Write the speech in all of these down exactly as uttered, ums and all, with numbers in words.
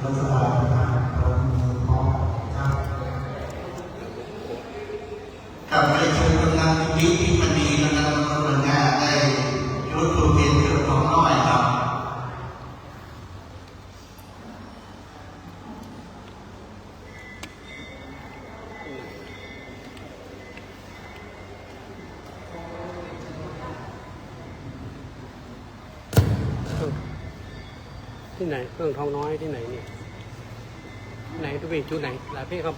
รัฐบาลประธานพนมมือพร้อมครับ กับเรียนเชิญกำนันวิทิพดีนะครับ แล้วก็หัวหน้าได้จุดธูปเทียนเถิดของน้อยครับ ตี้ไหน เฟื่องทองน้อยตี้ไหนเนี่ย ไหน ดูไปจุดไหน หลายเพศครับ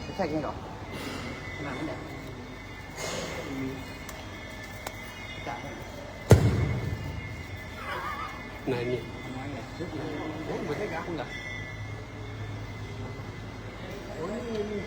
ไม่ใช่จริงเหรอ ขนาดนั้นเนี่ย ไหนนี่ โอ้ย บ่ใจ้กาคุณเหรอ โอ้ย นี่ นี่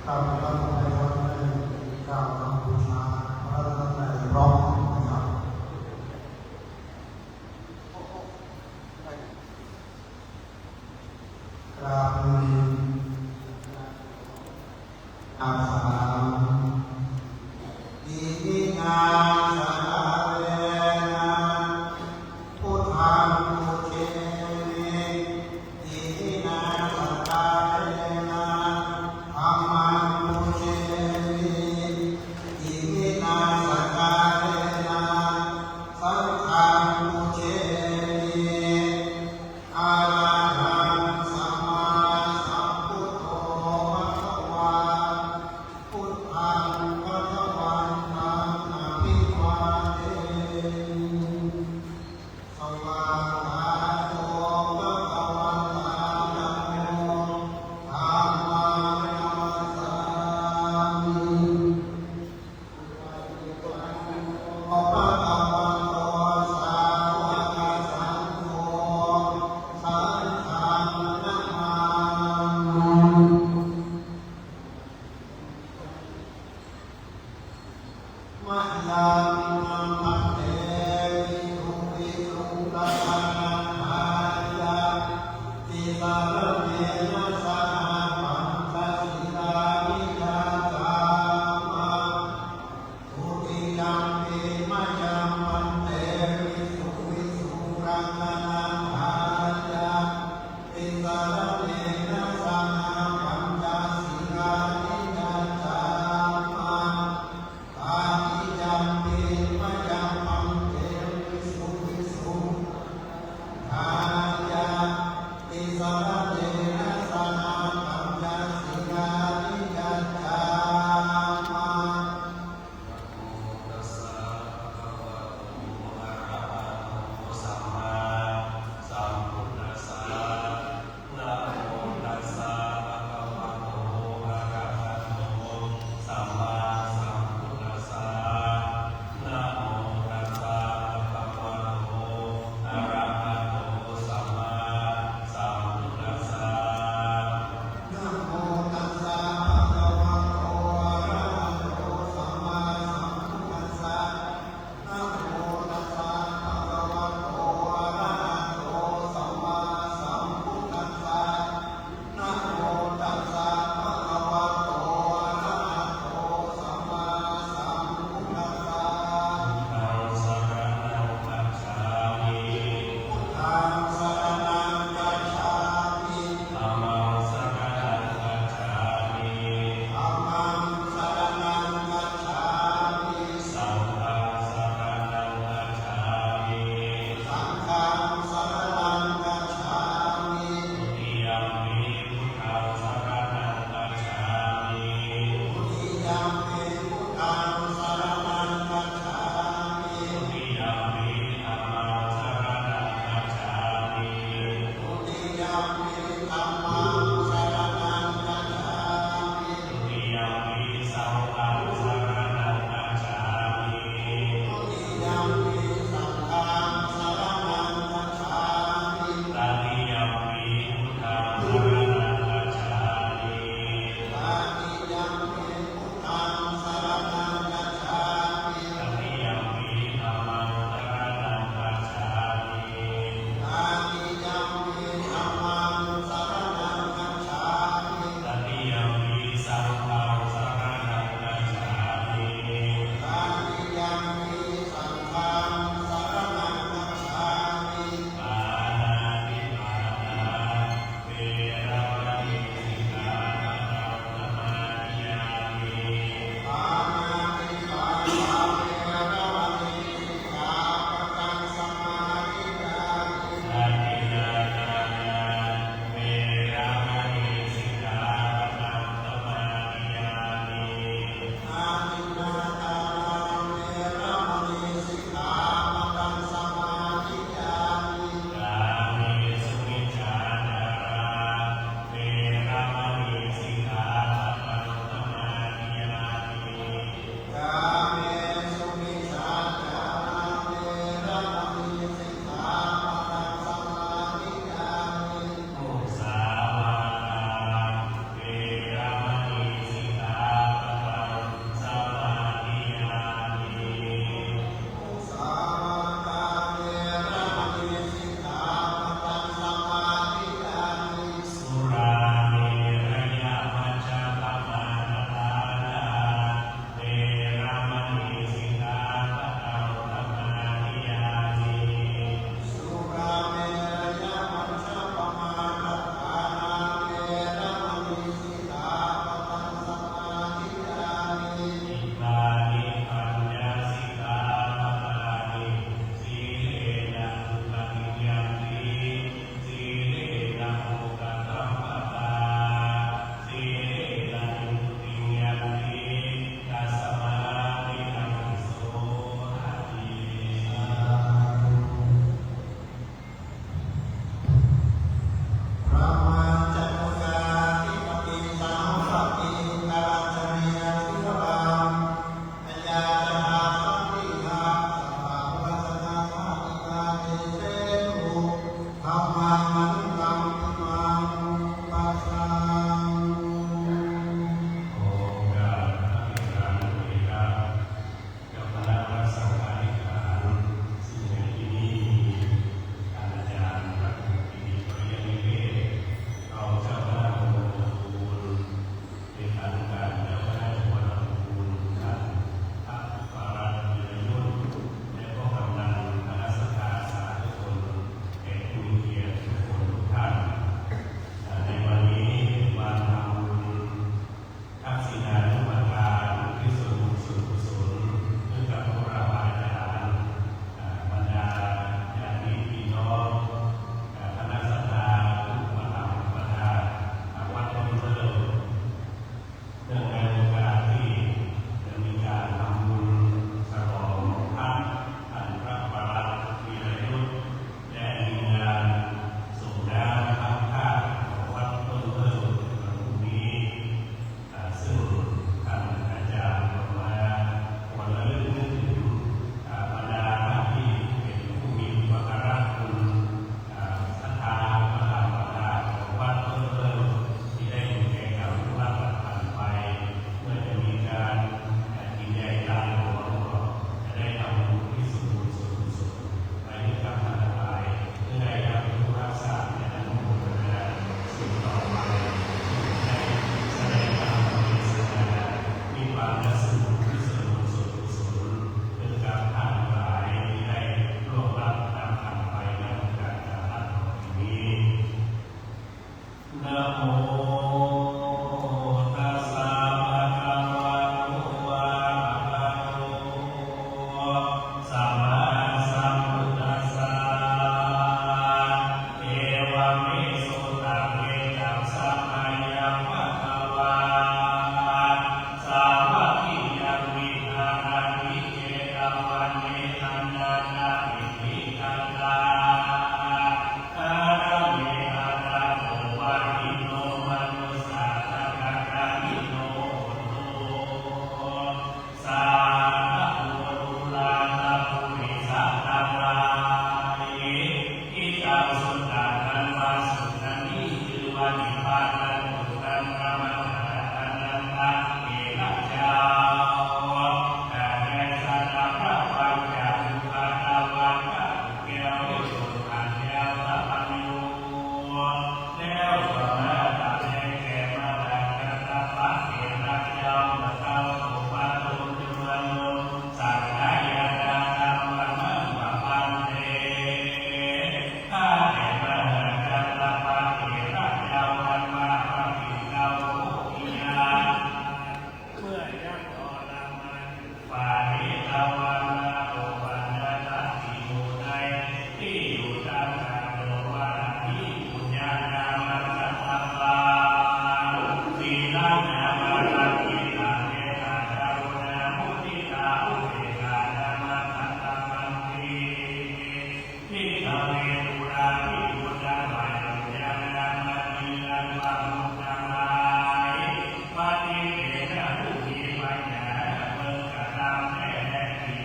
ข้าพเจ้าขอให้ท่านได้กล่าวคำบูชาพระรัตนตรัยพร้อมกันครับ กราบหนึ่ง อาสาม อิมินาสักการะนะ พุทธังปูเชมิ อิมินาสักการะนะ ธัมมังปูเชมิ อิมินาสักการะนะ สังฆังปูเชมิ อะระหังสัมมาสัมพุทโธภะคะวา พุทธังภะคะวันตังอะภิวาเทมิ สวากขาโตภะคะวะตา ธัมโม ธัมมังนะมัสสามิ ภะคะวะโต สาวกสังโฆ สังฆังนะมามิ มะยังภันเต ภิกขุ ภิกขุ รัตนะทายะ ติสะระเณนะ สะหะ ปัญจสีลานิ ยาจามะ ทุติยัมปิ มะยังภันเต ภิกขุ ภิกขุ รัตนะทายะ ติสะระเณนะ สะหะ ปัญจสีลานิ ยาจามะ ตาติยัมปิ มะยังภันเต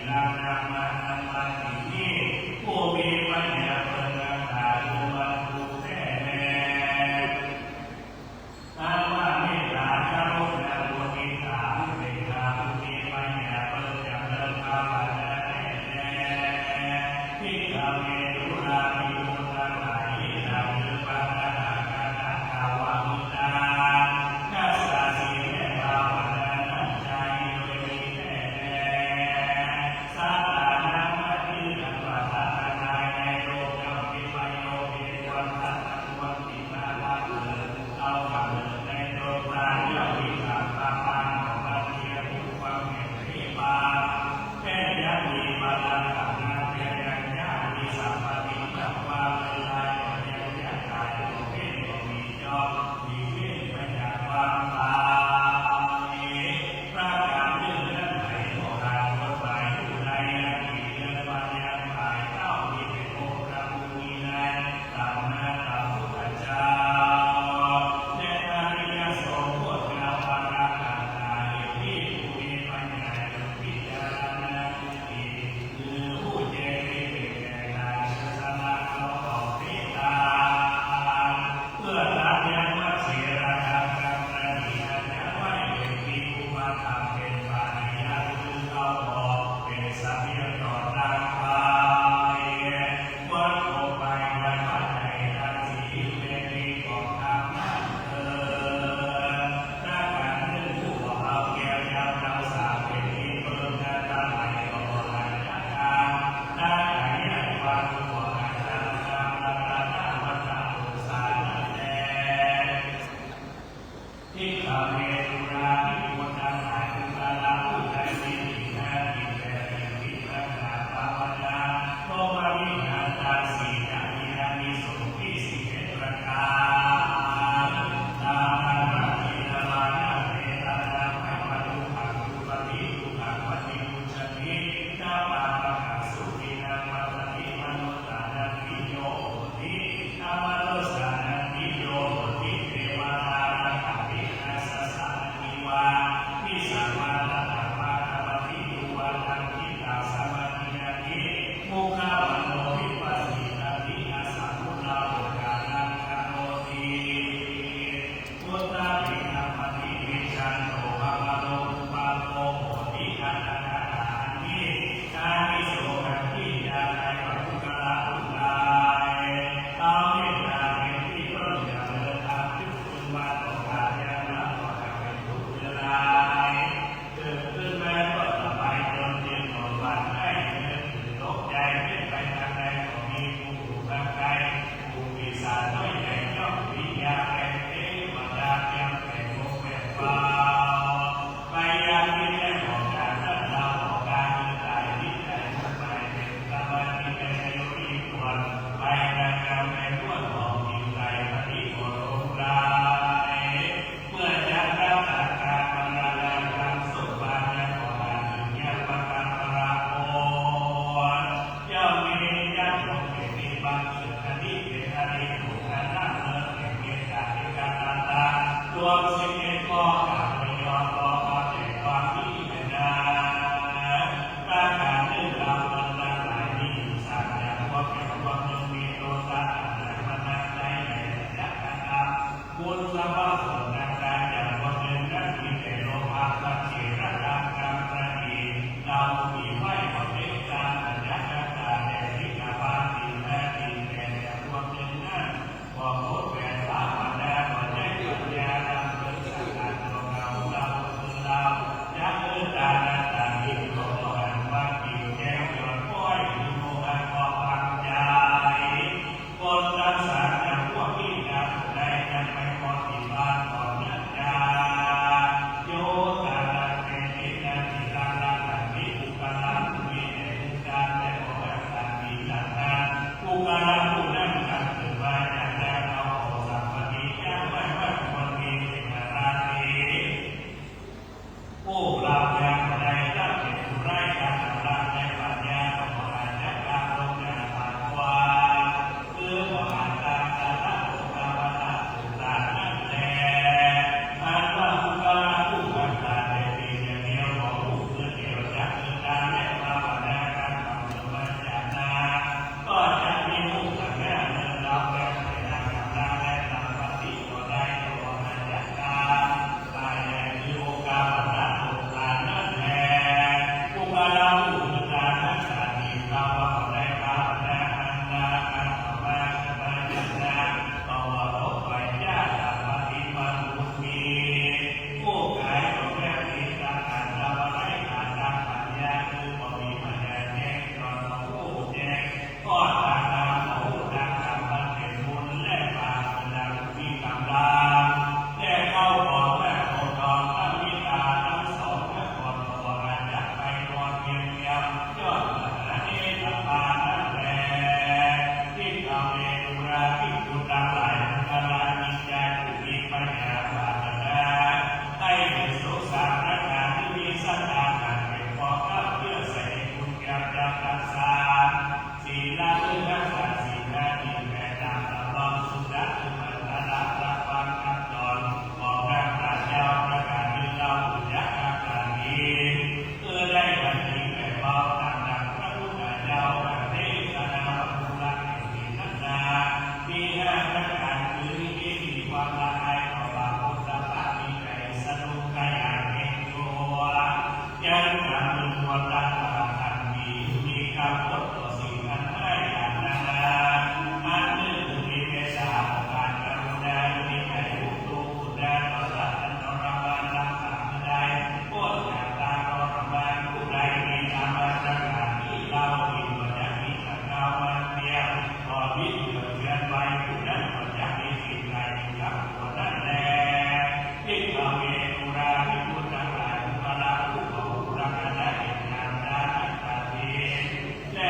นางนางมา นางมาสีนี้ ผู้มีปัญญาเปิงนางสาธุมาถูกแท้แล อันว่าเมตตาจารุณามุทิตาอุเบกขา ผู้มีปัญญาเปิงจำเริญภาวนาแท้แล ภิกขเว ดูราภิกขุตังหลาย ที่นับถือพระตถาคตเจ้าว่าพุทธา รักษาศีลและภาวนานั้นจารีโดยดีแท้แล สัตตานัง ว่าที่อันว่าสัตว์ทั้งหลายในโลกย่อมมีประโยชน์ มีควรสัตว์ทั้งมวล ที่มาละเมิดเอากำเนิดในโลกได้ย่อมมีกรรมปาปาของมันเทียมผู้ความเห็นที่บาป แม้ยังมีพลังกำลังเพียงยังยาก มีสัมปติมากกว่าเวลา ก็ยังอยากตาย ก็เว้นก็มีจอบ มีเว้นไปจากความตาย ประการหนึ่งนั้น ไผบ่อาจกฎหมายผู้ใด ยังมีเรื่องวันยังฝ่ายเจ้า มีแต่องค์พระผู้มีใน สัมมาสัมพุทธเจ้า และอริยสงฆ์โปรดกล่าววาระต่างๆ เหตุนี้ผู้มีปัญญาจงพิจารณาดูเถิด สันติภาวะ ก็ได้ภาวนาอันนาอาตมาสบายนะ ก็ว่าตกไปจ้า ปฏิบัติบุญมี ผู้ขายของแม่นี้ ตาขันตาไร้ขาดตาปัญญา คือบ่มีปัญญาแจ้ง จนบ่ฮู้แจ้ง ก็ตาตาบ่ฮู้ตาธรรม มันเป็นบุญและบาป เป็นดังมีกำลัง แต่เข้าของและของทอง ทั้งมีตาทั้งสอง และของตัวอาจจะไปนอนเงียบๆ ย้อนมหาเหตุปานั่นแล ภิกขเว ดูราภิกขุตังหลาย บุคคลานิจจา ผู้มีพยาบาทนา ให้เห็นสงสารนา ที่มีศรัทธาหากเป็นพอข้าเพื่อใส่ในคุณงามยามรักษา ศีลละเลิกรักษาศีลละหนึ่งแปดตามสำรองสุดละคือมันตละละความคำสอนของพระพุทธเจ้าประการหนึ่ง เราจักรักษาศีล เพื่อได้บัณฑิตแก่เบาตามหลักพระพุทธเจ้าประเทศนาพระพุทธเจ้าแห่งศีลนั้นนา มีห้าประการคือ มีความละอายต่อบาป โอตตัปปะ มีใจสนุกขยันเพ่งตัว ยังกำหนดวันละห้าครั้ง มี มีกำหนดต่อสิ่งอันไม่อยากนานา อันหนึ่ง มีเมตตา ปรานกรุณา มีใจอุตุ คุณาต่อสัตว์อันทรมานทั้งสามได้ พ้นจากการทรมาน ผู้ใดมีธรรมะสักอย่างที่เล่า อินทร์ก็จะมีสักเท่ามันเพียง พอวิตเหลือเชื่อไว้ ผู้นั้นก็จะมีสิ่งใดอยู่กับตัวนั้นแล ภิกขเว ดูราภิกขุทั้งหลาย บุคคลผู้เขาผู้รักษาเจตนาอันตาเทน และ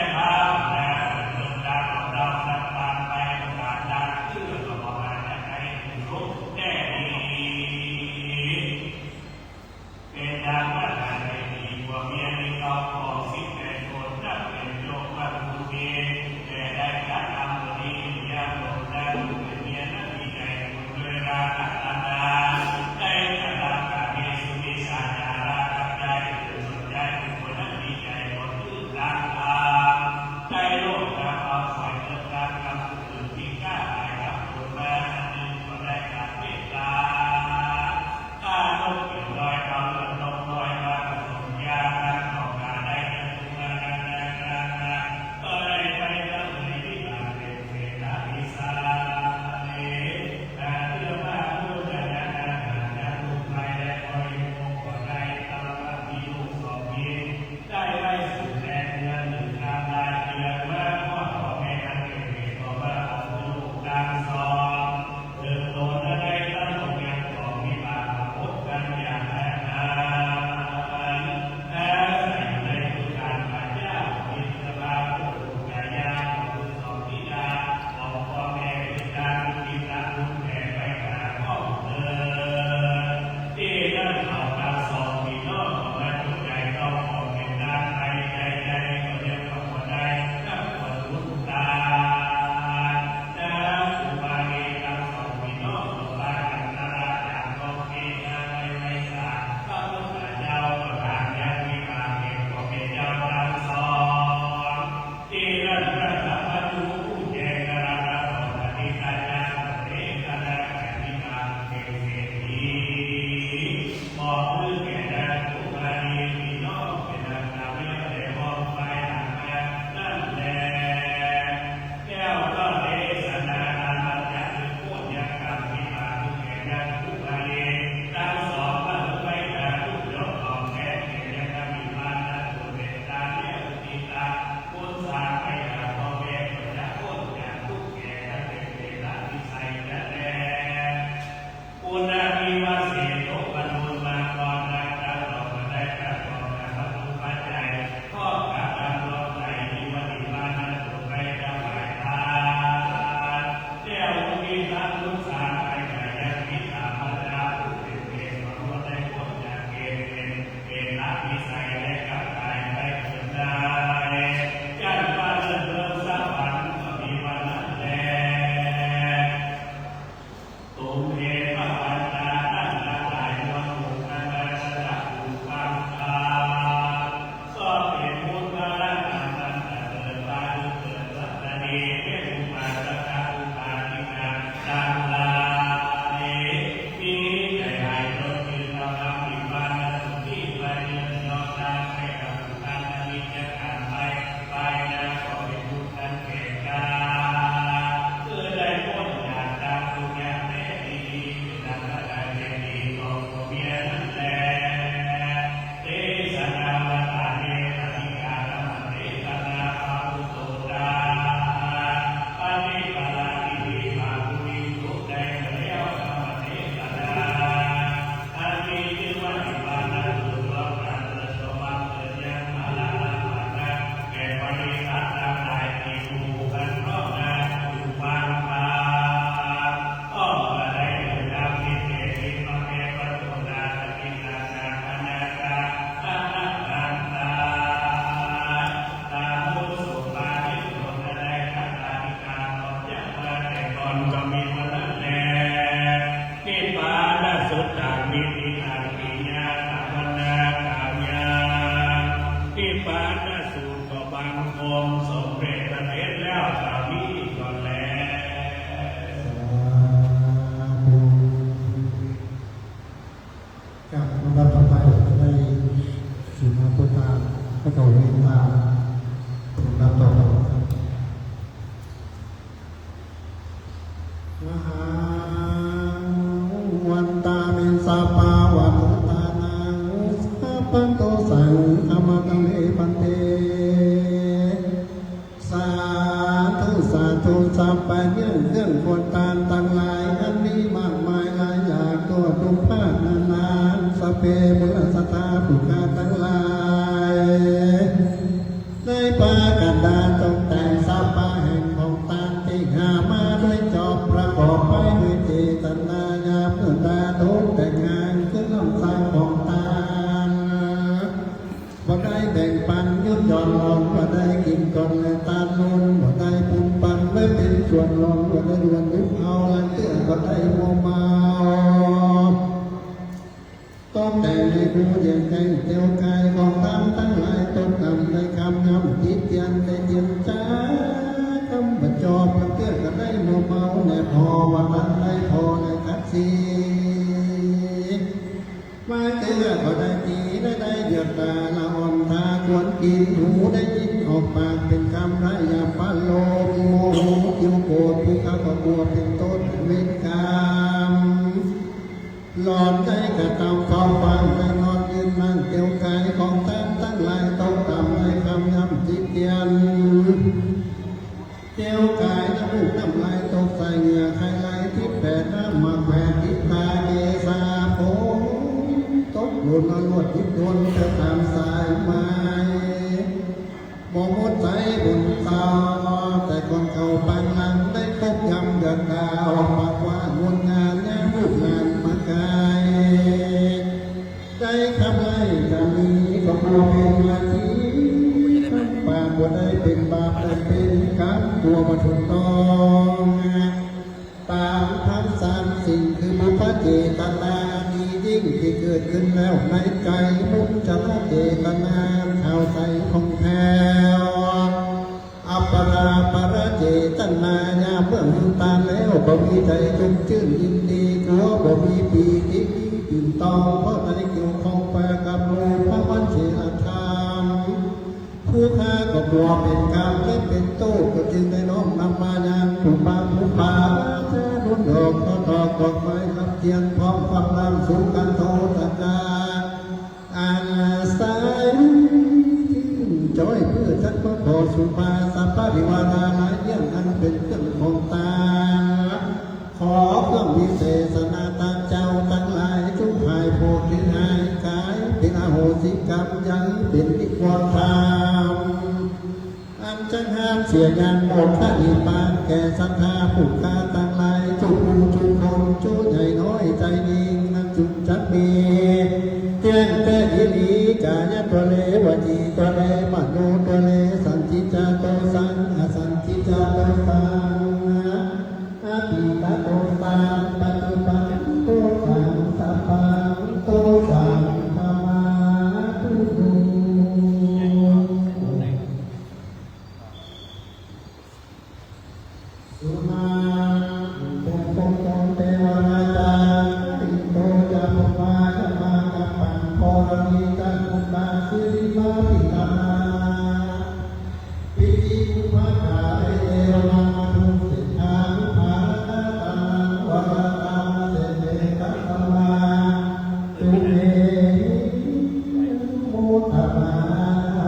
สูตรก็บังคมสมเร็จสำเร็จแล้วตามนี้ก่อนแล ครับ ลำดับต่อไปจะได้สิกขาพุทธา พระกวีตา ลำดับต่อไปครับ มหัง วันตามิ สัพพะวะทุตตานัง สัพพันตุ สังฆะมะคะเม ภันเต สาธุ สาธุ สัพพะ เยื่องเครื่องควรตานตังหลาย อันมีมากมายหลายอย่าง ทั่วทุกภาคนานา สัพเพ มูลสัตถา ผู้ข้าตังหลาย ได้ปากั๋นดาตกแต่ง สัพพะ แห่งของตานตี้หามาด้วยจอบ ประกอบไปด้วยเจตนา ยามเมื่อดาตกแต่งงาน คือน้ำสังของตาน บ่ได้แบ่งปันยุดหย่อนลง บ่ได้กิ๋นก่อนและตานล้น บ่ได้ปุ้นปันไว้เป๋นส่วนรอง บ่ได้ด่วนหยิบเอา ลางเตื้อก็ได้มัวเมา ตกแต่งในผู้เยียงแจ้งเตียวกาย ของตานตังหลาย ตกต่ำในคำย่ำติเตียน ได้เตียนจ๋า คำบ่จอบ ลางเตื้อก็ได้มัวเมา แน่พอว่าตันได้พอในขัดสี มาเตื้อก็ได้ตี ได้ได้เดือดต๋าละอ่อนต๋า ควรกิ๋น หูได้ยินออกปากเป๋นกำ ระยะปะโลภ โมโห คิวโกรธ ผู้ข้าก็กลัวเป๋นต้น เวรกรรม หลอนได้กระทำ เฝ้าฟังได้นอนยืนนั่ง เตียวกายของตานตังหลาย ตกต่ำในคำย่ำติเตียน เตียวกายน้ำมูกน้ำลายตกใส่เหงื่อ ไขไหลทิพย์แปดน้ำหมากแหวกทิพย์ตา เกศาผมตกหล่นมาลวดทิพย์โดนเธอตามสายไม้ บ่หมดใสบุญเศร้า แต่ก่อนเข้าปางหลัง ได้พบยำเดือดดาว ปากว่างดงามแนมรูปงานมากาย ได้คำไล่กำนี้ก็กลัวเป๋นมาที คำปากบ่ได้เป๋นบาป แต่เป๋นกรรมกลัวบ่ถูกต้อง ตามธรรมสามสิ่งคือบุพเจตนา อันดียิ่งตี้เกิดขึ้นแล้วในใจ๋ มุจฉาเจตนา ขาวใสผ่องแผ้ว อัปปราปรเจตนา ยามเมื่อหื้อตานแล้ว บ่มีใจ๋ชุ่มจื้นยินดี กลัวบ่มีปีติตื่นต้อง เพราะได้เกี่ยวข้องไปกับรูปะมัจฉิมธรรม ผู้ข้าก็กลัวเป๋นกรรมและเป๋นโต้ษ ก็จึงได้น้อมนำมายังปุพพะปุพพาราชานุนดอก ขอดอกดอกไม้รับเทียน พร้อมกำลังสุขันโธตกา อันใสจ้อย เพื่อจักมาขอสุภา สัพพะริวาราหลายเยี่ยง อันเป๋นเครื่องของตาน ขอเครื่องวิเศษนาตานเจ้าตังหลาย จุภายโพธิหายกาย เป๋นอโหสิกรรม ยังเป๋นนิวรณ์ธรรม อันจะห้ามเสียยังโมกขนิพพาน แก่ศรัทธาผู้ข้าตังหลาย จุผู้จุคน จุใหญ่น้อยใจ๋ยิ่ง อันจุจักมี เตี้ยงแต๊อีหลี กายะตัวเล วจีตัวเล มโนตัวเล สันทิจจาโตสัง อสันทิจจาโตสัง อตีตะโตสัง ปัจจุปันโตสัง สัพพังโตสัง ขมาตุ สุนันตุ ปุตโต เตวะราชา อินโด จะ ปุพพา จะ มากัปปัน โพรมี จะ ตุตตา สิริมา ปิตา ปิติ อุปาทา เอวะ มา มา ตุ สิทธา นุภา รตา ตา นัง วะ รตา เสเต กัสสะ มา ตุ เม หิ อนุโมทนา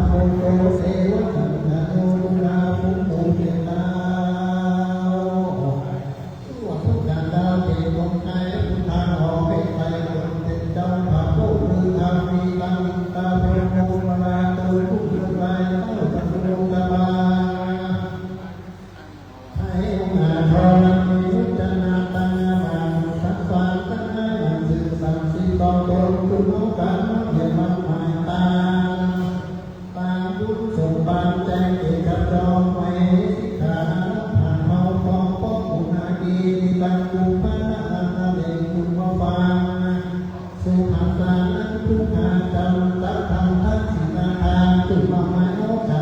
พุทโธ เสวะ สังฆโย พุทธา พุทโธ เมตตา ทั่วทุกแดนดาว เขตของไทย พุทธา ขอให้ไทยจงเป็นเจ้า พระผู้มีธรรม มีธรรม ตา พระโม วะ ลา โต ผู้เลื่อนไหว เต้า ตะ โลกบาล ไทยองค์อาจร มีวัจนะ ตั้งหน้า บาง สัก สาม ตั้ง หน้า หนังสือ สาม สิบ ต่อ ตน คุณน้อง การ น้อม เหียน มั่น หมาย ตาม ตามบุญสมบัติแจ้งเอกจรไว้ สิกขา ผ่าน เฮา พร้อม พบ อุณากี ที่ตั้ง กุมภา อาณาเดช คุณ มา ฟัง สุภาษา นั้น ผู้ หา จำ ตะ ธรรม ทักษิณาคาร จุ มา ไม้ โอ จา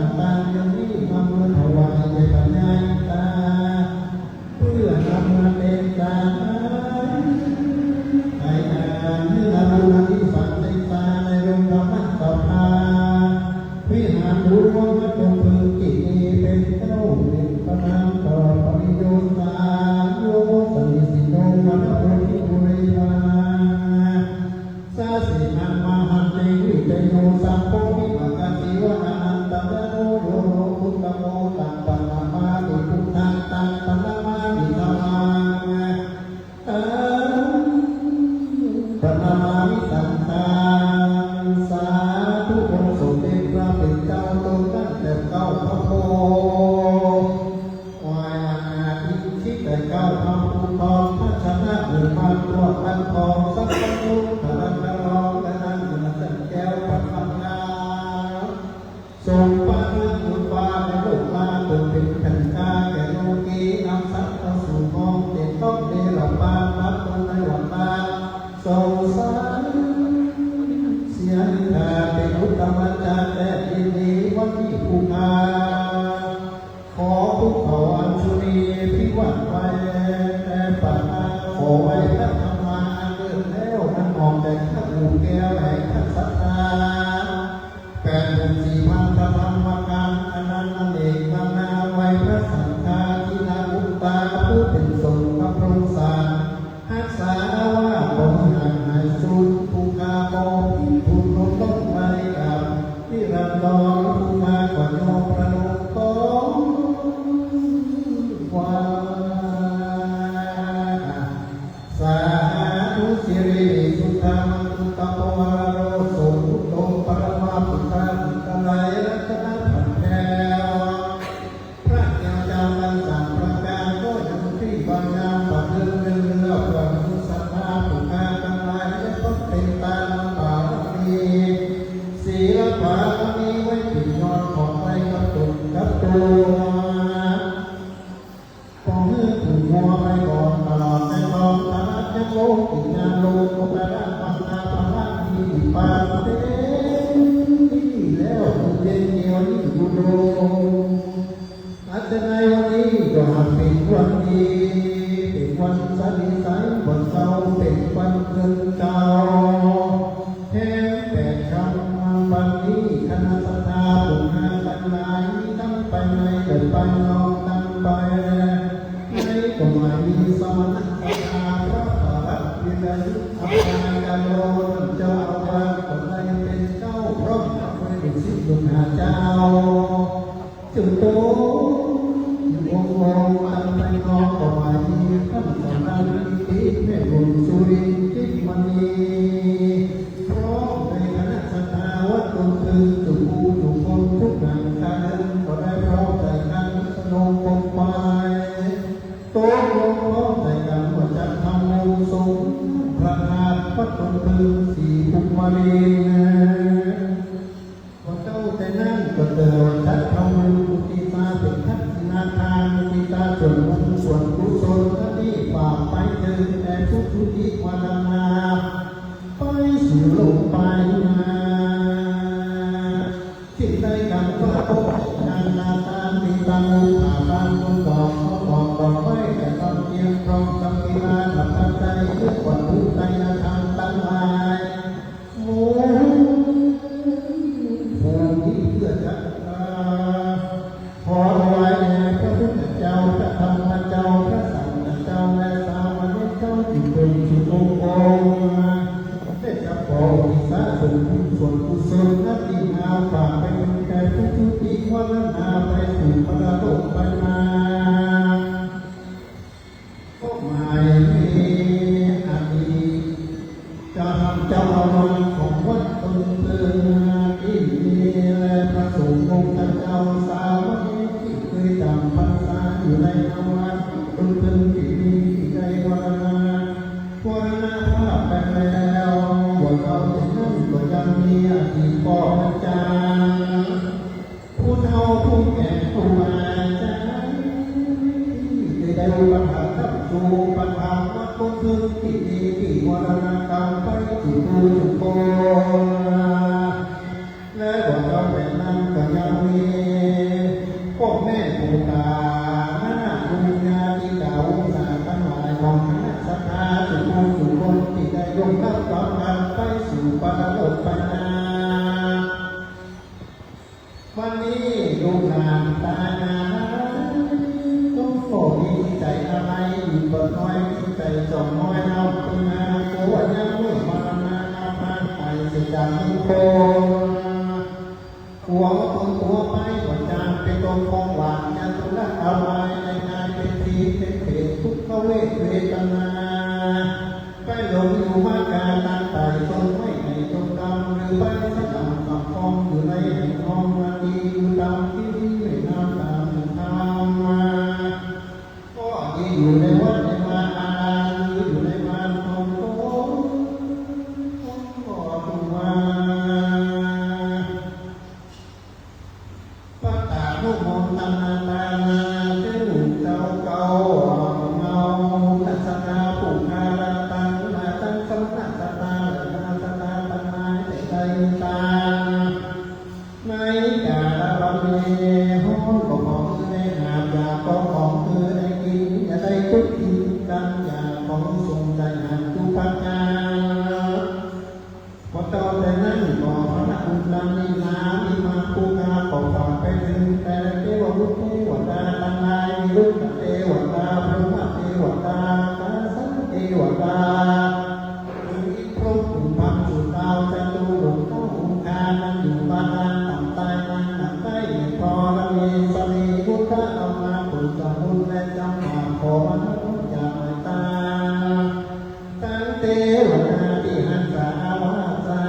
บุญบาปในโลกลาเกิดเป๋นขันธาแก่โลกี นำสัตว์เข้าสู่ห้องเต็มต้องเดรัจฉาน พระองค์ในวันลาสงสาร เสียนิทราเป๋นอุตตมจารย์แท้ ยินดีวันนี้ผู้ข้า ขอผู้เขาอัญชลีพิวาทไว้ แต่ปากข้าขอไหว้พระธรรมาอันเลิศแล้ว อันออกแต่ข้าหมู่แก้วแห่งพระศรัทธา แปดหมื่นสี่พันพระธรรมขันธ์ อันนั้นอเนกนานา ไหว้พระสังฆาธิราชอุตตา ผู้เป๋นสงฆ์พระพรหมสาร ฮักษาอาว่าบ่หื้อห่างหายสูญ ผู้ข้าบ่ผิดผู้ลงต้องไปกับนิรันดร ผู้ข้าขอน้อมประนมตนว่า สาธุ สิริสุทธามันตุตะปวารโร โสภุโต ปรมาปุทธา อันตรายรัตนพันธ์แท้ พระแก้วจามกันสามประการ ก็ยังที่บางนามประเดิมเรืองเรือ เพื่อมีศรัทธาผู้ข้าตังหลายได้พบเป๋นตาบารมี ศีลบารมีไว้เป๋นยอดของไว้กับตนกับตั๋ว ขอหื้อผู้มัวไปก่อนตลอดในกองทัพ ยังโลกิยาโลกุตระ ปัญญาภละมีปานเต็มที่แล้ว ผู้เย็นเดียวนี้อยู่โลก อันจะในวันนี้ก็หากเป๋นวันดี เป๋นวันสะดีใส วันเสาร์เป๋นวันเกิดเจ้า แถมแปดค่ำวันนี้ คณะศรัทธาผู้ข้าตังหลาย มีตังไปในและไปนอกตังไปใน ก็หมายมีสมณะศรัทธา พระปรัตติวิทยุ อาจารย์กาโล ท่านเจ้าอาวาส ก็ได้เป๋นเจ้าพร้อมกับลูกศิษย์ลูกหาเจ้า จึงโตองค์องค์ตังไปนอก ก็หมายมีท่านสำนักนิติแม่หลวงสุรินทร์ทิพย์มณี พร้อมในคณะศรัทธาวัดต้นเพิง จุผู้จุคนทุกแห่งคาเดิน ก็ได้พร้อมใจ๋กั๋นสนมปมไป ตกลงพร้อมใจ๋กั๋นว่าจะทำบุญสร้างพระธาตุวัดต้นเพิงศรีภูมิลินทร์ ว่าเจ้าแต่นั้นก็เกิดจัดทำบุญอุทิศเป๋นทักษิณาทาน อุทิศส่วนบุญส่วนกุศลอันนี้ฝากไปเถิดแด่ผู้ทุติวรณา ไปสู่โลกไปนา สิ่งใดกำว่าพบนานาตามีตามุขหาบ้านมุขบอกเขาบอกบอกไว้ แต่ต้องเตรียมพร้อมกับกีฬาดับปัจจัย เพื่อความทุกข์ใจธรรมทั้งหลาย โอ้ ผู้นี้เพื่อจะ ขอถวายแด่พระพุทธเจ้า พระธรรมเจ้า พระสังฆเจ้า และสามเณรเจ้า จุคนจุองค์องค์ ได้จักขออุทิศส่วนบุญส่วนกุศลอันดีงาม ฝากไปเถิดแด่ผู้ทุติวรณา ไปสู่ปรโลกไปนา ก็หมายมีอดีต เจ้าธรรมเจ้าอาวาสของวัดต้นเพิง ที่มีและพระสงฆ์องค์เจ้า สามเณรที่เกยจ๋ำพรรษาอยู่ในวัดต้นเพิง ที่มีที่ได้วรณา มรณภาพไปแล้ว พวกเราที่นั่นก็ยังมีอดีตพ่ออาจารย์ ผู้เฒ่าผู้แก่ครูบาอาจารย์ ที่ได้อุปถัมภ์ค้ำชูอุปถัมภ์วัดต้นเพิง ที่มีที่มรณกรรมไปจุคนจุองค์องค์ และบ่เจ้าแผ่นนั้นก็ยังมีพ่อแม่ปู่ต๋า ลุงย่าตี้จ๋า วงศาตังหลายของคณะศรัทธาจุคนจุองค์องค์ ที่ได้ล่วงลับความต๋ายไปสู่ปรโลกไปนา วันนี้ลูกหลานต๋ายาย ต้องขอดีใจ๋อาลัย อยู่บ่น้อย ดีใจ๋จ๋องน้อย เฮาเปิ้นนา โกว่ายังบ่มรณภาพไปเสียจากเมืองโค กั๋วตนกั๋วไป บ่จางเป๋นต้นของหวาน ยังต้องละเอาไว้ในกายเป๋นผีเป๋นเปรต ทุกขเวทเวทนา ไปหลงอยู่มากาตั้งแต่ต้นไว้ในต้นกำ หรือไปสนามสังคม อยู่ในแห่งห้องนาที อยู่ต๋ามที่แม่น้ำต๋ามทางมา ก็ดีอยู่ในวัดในวาอาราม หรืออยู่ในบ้านของตน ก็ตัว ไป อนุโมทนาตานา เจ้าเก่าเงา ราชกาผู้คาราตัง มาตังสมณะสตา และราชกาตังหลาย แต่ได้ตา ในกาละวันนี้ ฮ้อนก็ของคือได้หาบ อยากก็ของคือได้กิ๋น อย่าได้ทุกข์กิ๋นกั๋น อยากของสุขได้หาบทุกประก๋าน พอต่อแต่นั้นก็พระอุตตรนินา มีมาผู้ข้าก็ฝากไปถึง แต่เทวบุตรเทวดาตังหลาย มีรุกขเทวดา พรหมเทวดา กาสาเทวดา มีพรหมผู้พันสู่ดาวจตุโลกเก้าองค์คา นั้นอยู่บาดาลต่ำใต้ นั้นต่ำใต้ธรณี สมีพุทธะเอามาตุสมุนและจำปาขอมนุษย์อย่าตาย ตังเตวนาติหังสาวาสา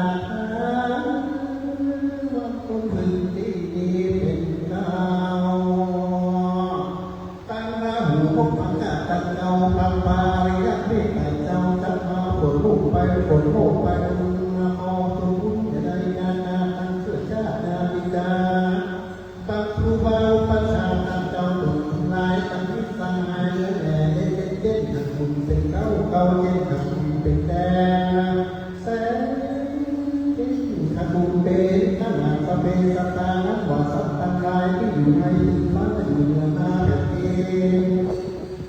วันคุณพื้นที่นี้เป็นเก้า ตังราหูพบพังกาตังเก้า พระปาริยัติเมตไตรเจ้า จักมาฝนลูกไป ฝนโลกไป มาขอคุณอย่าได้ยานา ตังเสื้อชาตินาติกา พระครูบาอุปัชฌาย์เจ้าตุ่มทั้งหลาย ตังมิตรสหายเหลือแหล่เย็นเย็น หักบุญเป็นเก้า เก้าเย็นหักบุญเป็นแดง แสงเพ็ญหักบุญเป็นขนาด สพเพสัตตา นับว่าสัตว์ทั้งหลายตี้อยู่ในดินฟ้า อยู่เหนือหน้าแผ่นดิน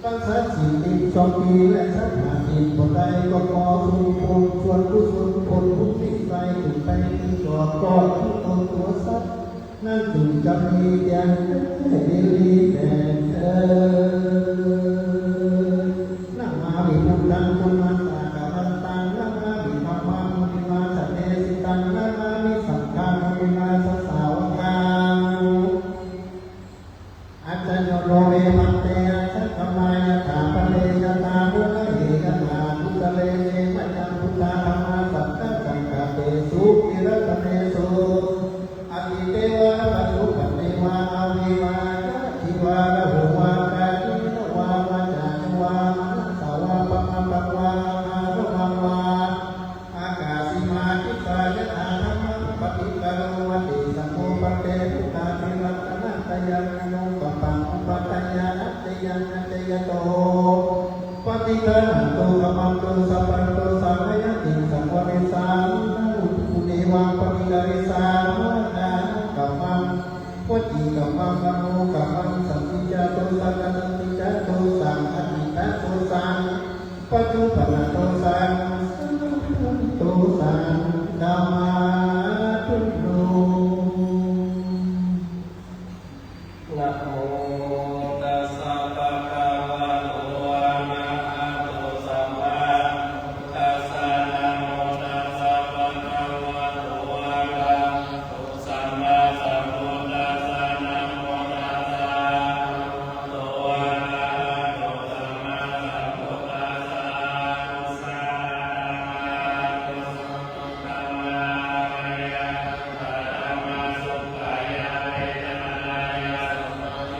ตั้งสักสี่ทิศสองทิศและสักห้าทิศ บ่ได้ก็ขอส่วนบุญ ส่วนกุศลผลบุญที่ใส่ขึ้นไปนี้ ก็ขอทุกตนตัวสัตว์ นั้นจุ่งจะมีแก่เทวดาแก่เทวดา นะมามิพุทธัง พุทธัสสะกะวันตัง นะมามิธัมมัง มุนิมาสะเดสิตัง นะมามิสังฆัง มุนิมาสะสาวะกัง อัจฉโยโนเมภันเต อัจฉะขมายะถา ภันเต ยะถา มุนะเฮ ยะถา กุสะเลเน มะยัง พุทธา ธัมมา สังฆา สังฆาเตสุ ติรัตเนสุ อดีเตวา ปัจจุปันเนวา อาเววา ยะทิวา ระโหวา กาเยนะวา วาจานะวา มะนะสาวา ปะมะปังวา อาคาระมังวา อากาสิมา กิสายะถา ธัมมัง ปะฏิกะโร วะติสังโฆ ภันเต พุทธาภิรัตนะตะยัง อโนกะปัง อุปัฏฐะยานะ เตยัง นะเตยะโต ปะฏิกะรันตุ ขะมันตุ สัพพันตุ สังขะยะติง สังวะเรสามิ นะอุทุเนวัง ปะฏิกะเรสามา กายะกัมมัง วจีกัมมัง มโนกัมมัง สันติจาตุ สังอะสันติจาตุ สังอะติตาตุสัง ปัจจุปันนาตุสัง สัพพันตุสัง กามาตุโน นะโมตัสสะ ภะคะวะโต อะระหะโต สัมมาสัมพุทธัสสะ นะโมตัสสะ ภะคะวะโต อะระหะโต สัมมาสัมพุทธัสสะ นะโมตัสสะ ภะคะวะโต อะระหะโต สัมมาสัมพุทธัสสะ ธัมมา ธัมมา ธัมมา สุขายะ เวทนายะ สุข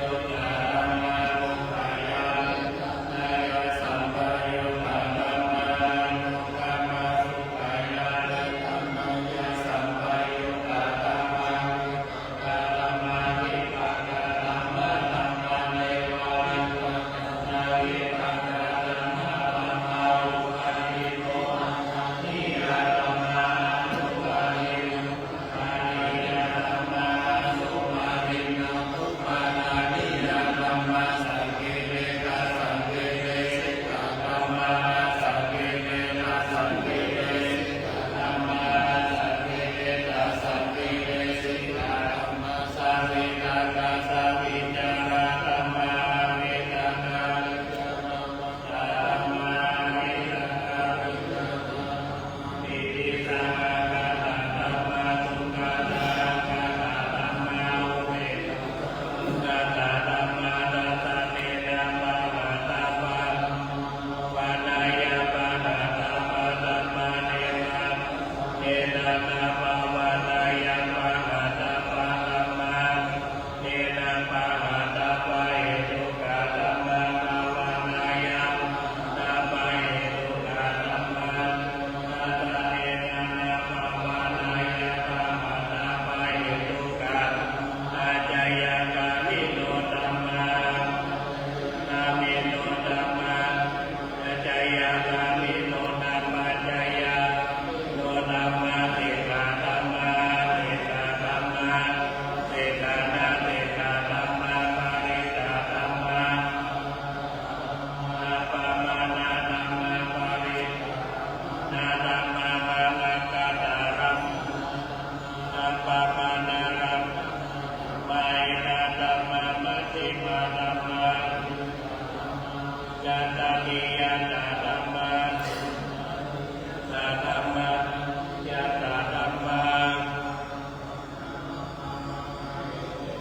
Dhammā, majjhimā dhammā, uccā dhammā, paccattā niyyātā dhammā, asaṅkhītā dhammā, anavajjatā dhammā,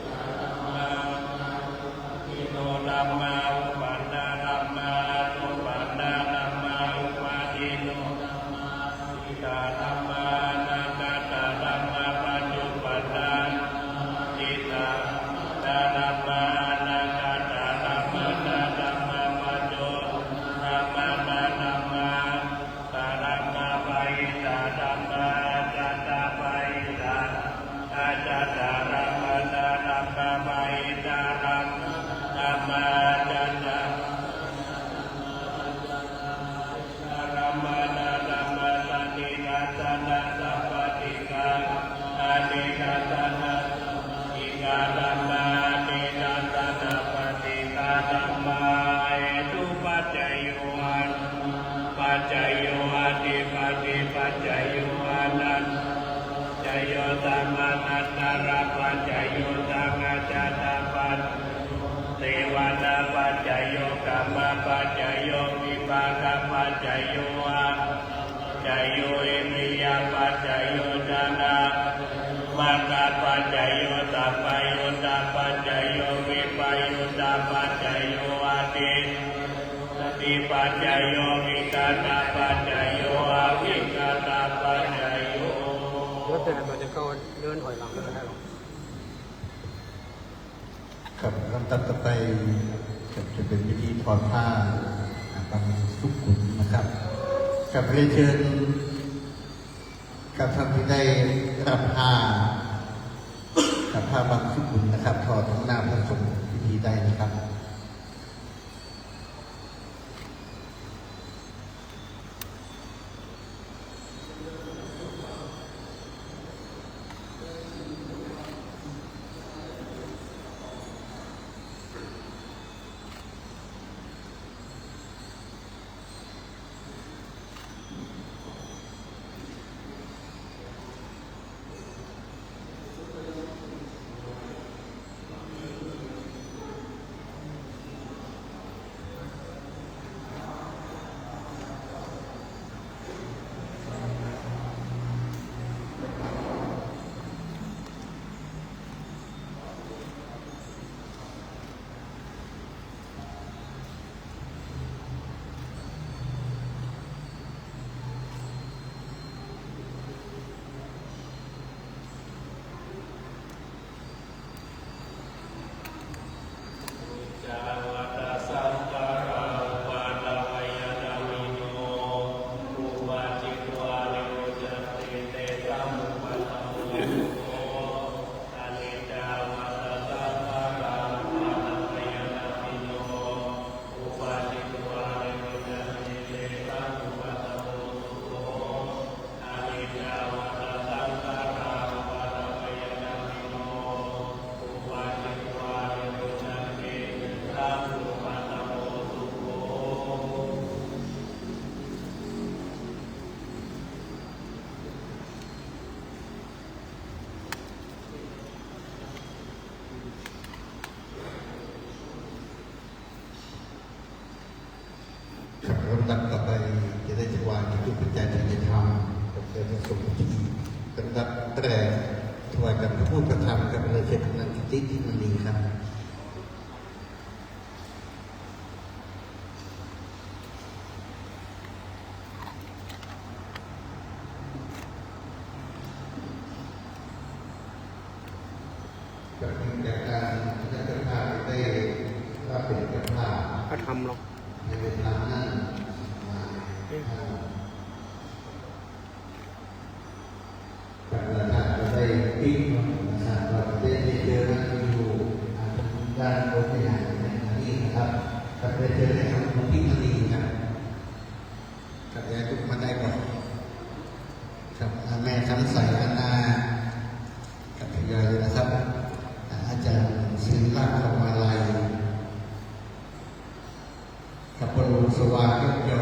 dhammā, uppādino dhammā, uppannā dhammā, anuppannā dhammā, uppādino dhammā, atītā dhammā, anāgatā dhammā, paccuppannā, atītā, uppannā dhammā, anāgatā dhammā, dhammā, paccuppannā, dhammā, anāgatā dhammā, bāhirā dhammā, ajjhattā bāhirā dhammā, ajjhattā dhammā, dhammā, bāhirā dhammā, ajjhattā dhammā, dhammā, satidassanasampādikā, satidassanasampādikā dhammā, satidassanasampādikā dhammā, hetupaccayo, paccayo, adhipatipaccayo, anantapaccayo, samanantarapaccayo, sahajātapaccayo, sevanapaccayo, kammapaccayo, vipākapaccayo, āhārapaccayo, indriyapaccayo, jhānapaccayo, maggapaccayo, sampayuttapaccayo, vippayuttapaccayo, adhipaccayo, adhipatipaccayo, vigatapaccayo, avigatapaccayo. แล้วแต่เราจะเข้าเดินถอยหลังก็ได้หรอก ครับ ลำดับต่อไปครับ จะเป๋นพิธีถอดผ้า อ่า บังสุกุลนะครับ ครับ เรียนเชิญ ครับ ท่านตี้ได้ฮับผ้า ครับ ผ้าบังสุกุลนะครับ ถอดตรงหน้าพระสงฆ์พิธีได้นะครับ Aniccā vata saṅkhārā, uppādavayadhammino, uppajjitvā nirujjhanti, tesaṃ vūpasamo sukho. Aniccā vata saṅkhārā, uppādavayadhammino, uppajjitvā nirujjhanti, tesaṃ vūpasamo sukho. Aniccā vata saṅkhārā, uppādavayadhammino, uppajjitvā nirujjhanti, tesaṃ vūpasamo sukho. ครับ ลำดับต่อไปจะได้ถวายจตุปัจจัยทายธรรม กับพระสงฆ์ที่ลำดับแรกถวายกับพระพุทธธรรม กับพระเจ้าพระนางกิตติมณีครับ จากการที่เจ้าภาพได้รับเป็นเจ้าภาพ พระธรรมหรอก ในเวลานั้น เอ๊ะ อ่า ท่านประธานก็ได้ปิดนะครับ ว่าจะได้เจอกันอยู่ อ่า ทางด้านบนวิหารแห่งนี้นะครับ ครับ เรียนเชิญให้ทางคุณพิมลีครับ ครับ เดี๋ยวลุกมาได้ก่อน ครับ อ่า แม่คำใส อาณา ครับ ทยอยเลยนะครับ อ่า อาจารย์ศิริราช ทองมาลัย ครับ พ่อหลวงสว่าง ยอดยอ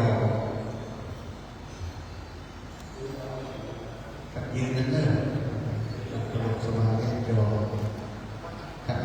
ครับ ยืนกันเนอะ ครับ พ่อหลวงสว่าง ยอดยอ ครับ แ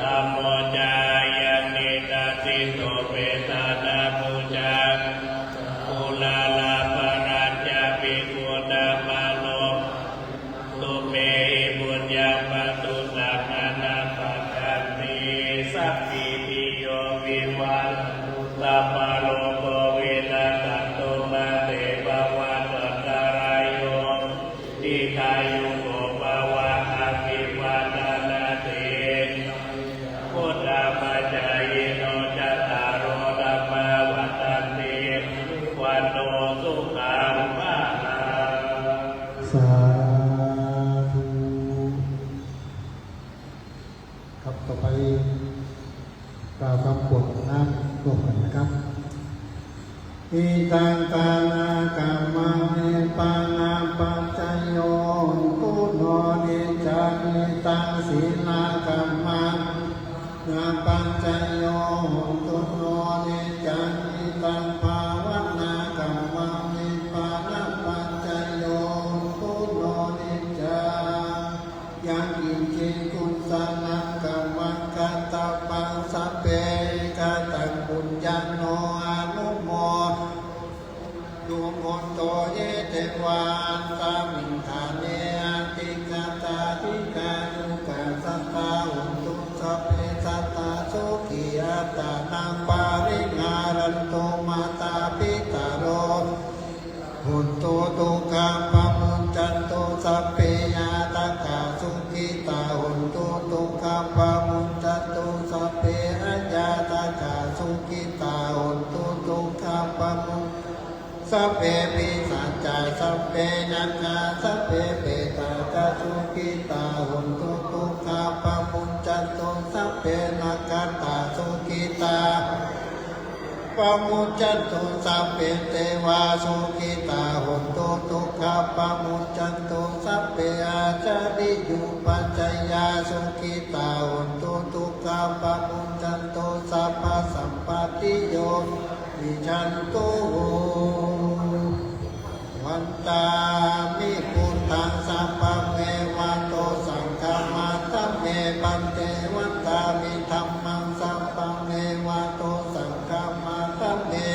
Dhammo ca ayaṃ nidassito petāna pūjā, uḷārā balanā ca bhikkhūnaṃ paro, tumhehi puññaṃ pasutaṃ anappakanti. Sabbītiyo vivajjantu, sabbarogo vinassatu, mā te bhavatvantarāyo, dīghāyuko bhava. Abhivādanasīlissa niccaṃ vuḍḍhāpacāyino, cattāro dhammā vaḍḍhanti, āyu vaṇṇo sukhaṃ balaṃ. สาธุ ครับ ต่อไปกล่าวคำกรวดน้ำร่วมกันนะครับ Idaṃ dānakammaṃ nibbānapaccayo hotu no niccaṃ. Idaṃ sīlakammaṃ nibbānapaccayo hotu no niccaṃ. Idaṃ bhāvanākammaṃ nibbānapaccayo hotu no niccaṃ. Yaṃ kiñci kusalamakkhattaṃ sabbe kataṃ puññaṃ no anumo- -nu hontu. Ye devā asmiṃ ṭhāne adhigatā dīghāyukā sadā hontu, sabbe sattā sukhī attānaṃ pariharantu. Mātā pitā hontu dukkhā pamuñcantu, sabbe ñātakā sukhitā hontu dukkhā pamuñcantu, sabbe aññātakā sukhitā hontu dukkhā pamuñcantu, sabbe pisācā sabbe yakkhā sabbe petā ca sukhitā hontu dukkhā pamuñcantu, sabbe nakkhattā sukhitā pamuñcantu, sabbe devā sukhitā hontu dukkhā pamuñcantu, sabbe ācariyupajjhāyā sukhitā hontu dukkhā pamuñcantu, sabbasampattiyo vigacchantu. Vandāmi buddhaṃ sabbaṃ me vāto saṅghaṃ vandāmi bhante, vandāmi dhammaṃ sabbaṃ me vāto saṅghaṃ vandāmi,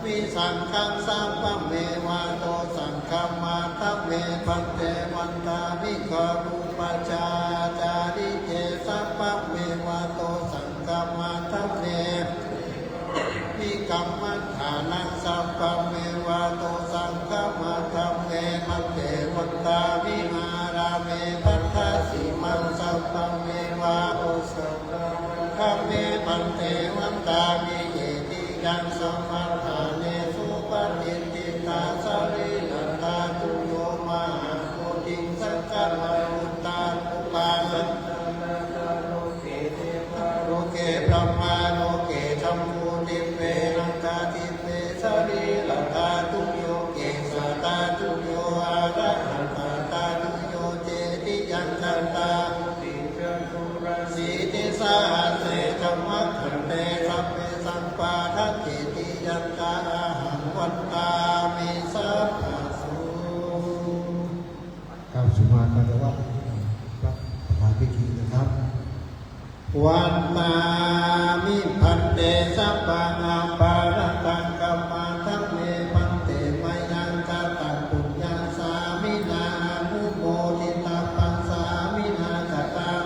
vandāmi saṅghaṃ sabbaṃ me vāto saṅghaṃ vandāmi bhante, vandāmi gurūpajjhāyācariye sabbaṃ me vāto saṅghaṃ vandāmi, vandāmi kammaṭṭhānaṃ sabbaṃ me vāto saṅghaṃ vandāmi bhante, vandāmi ārāme bhaddasīmaṃ sabbaṃ me เต วัตถามิ เย ติ ยัง สะ มัฏฐา เน สุ ปะ ติฏฐิ ตา สะ รี ระ ธา ตุ โย มหา โพ ธิ ง สัง ฆรัง พุทธัง อุปา โล เก บรมมา โล เก จัม พู ทิ เป นัก ขะ ทิ เป สะ รี ระ ธา ตุ โย เก สะ ธา ตุ โย อะ ระ หัน ตะ ธา ตุ โย เจ ติ ยัง คัน ธา ตุ สี จัก ขุ ระ สี ทิ สะ หัส เส ธัม มะ ขัน เต สัพ เพ สัพ พะ ทะ เก ติ ยัง กะ อะ หัง วัน ทา มิ สัพ พะ โส กราบสุมาคารวะพระประธานพิธีนะครับ วัน ทา มิ พัน เต สัพ พัง อะ ภะ ระ ตัง กัม มัง คะ เม พัน เต มะ ยัง กะ ตัง ปุญ ญัง สา มิ นา อะ นุ โม ทิ ตับ ปัง สา มิ นา กะ ตัง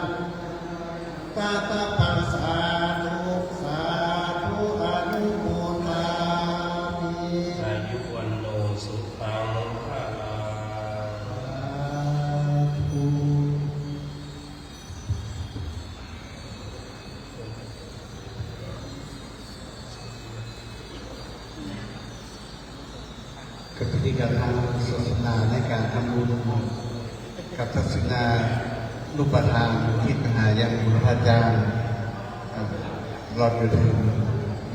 กะ ตับ ปัง สา ธุ สา ธุ อะ นุ โม ทา มิ อายุ วัณโณ สุ ขัง พะ ลัง สา ธุ กับพิธีการทางศาสนาในการทำบุญกับทักษิณานุปทานอุทิศหายังบุรพาจารย์ ตลอดจน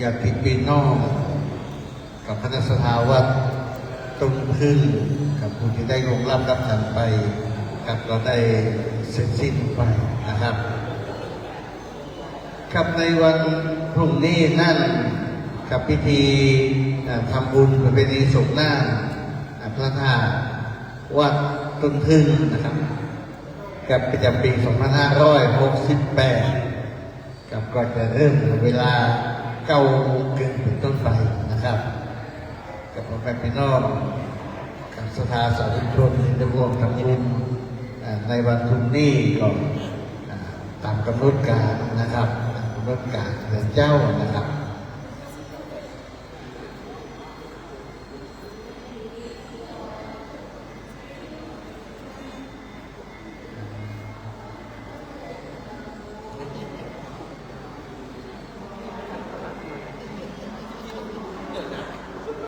ญาติพี่น้อง กับคณะศรัทธาวัดต้นผึ้ง กับผู้ตี้ได้ล่วงลับดับขันไป กับก็ได้เสร็จสิ้นไปนะครับ ครับ ในวันพรุ่งนี้นั้น กับพิธี อ่า ทำบุญประเพณีสงน้ำ อ่า พระธาตุวัดต้นผึ้งนะครับ กับประจ๋ำปี๋ สองพันห้าร้อยหกสิบแปด ครับ ก็จะเริ่มเวลาเก้าโมงครึ่งเป๋นต้นไปนะครับ กับพ่อแม่พี่น้อง กับศรัทธาสาธุชนตี้ได้ร่วมทำบุญ อ่า ในวันพรุ่งนี้ก็ อ่า ต๋ามก๋ำหนดก๋านนะครับ ต๋ามก๋ำหนดก๋านเดือนเจ๊านะครับ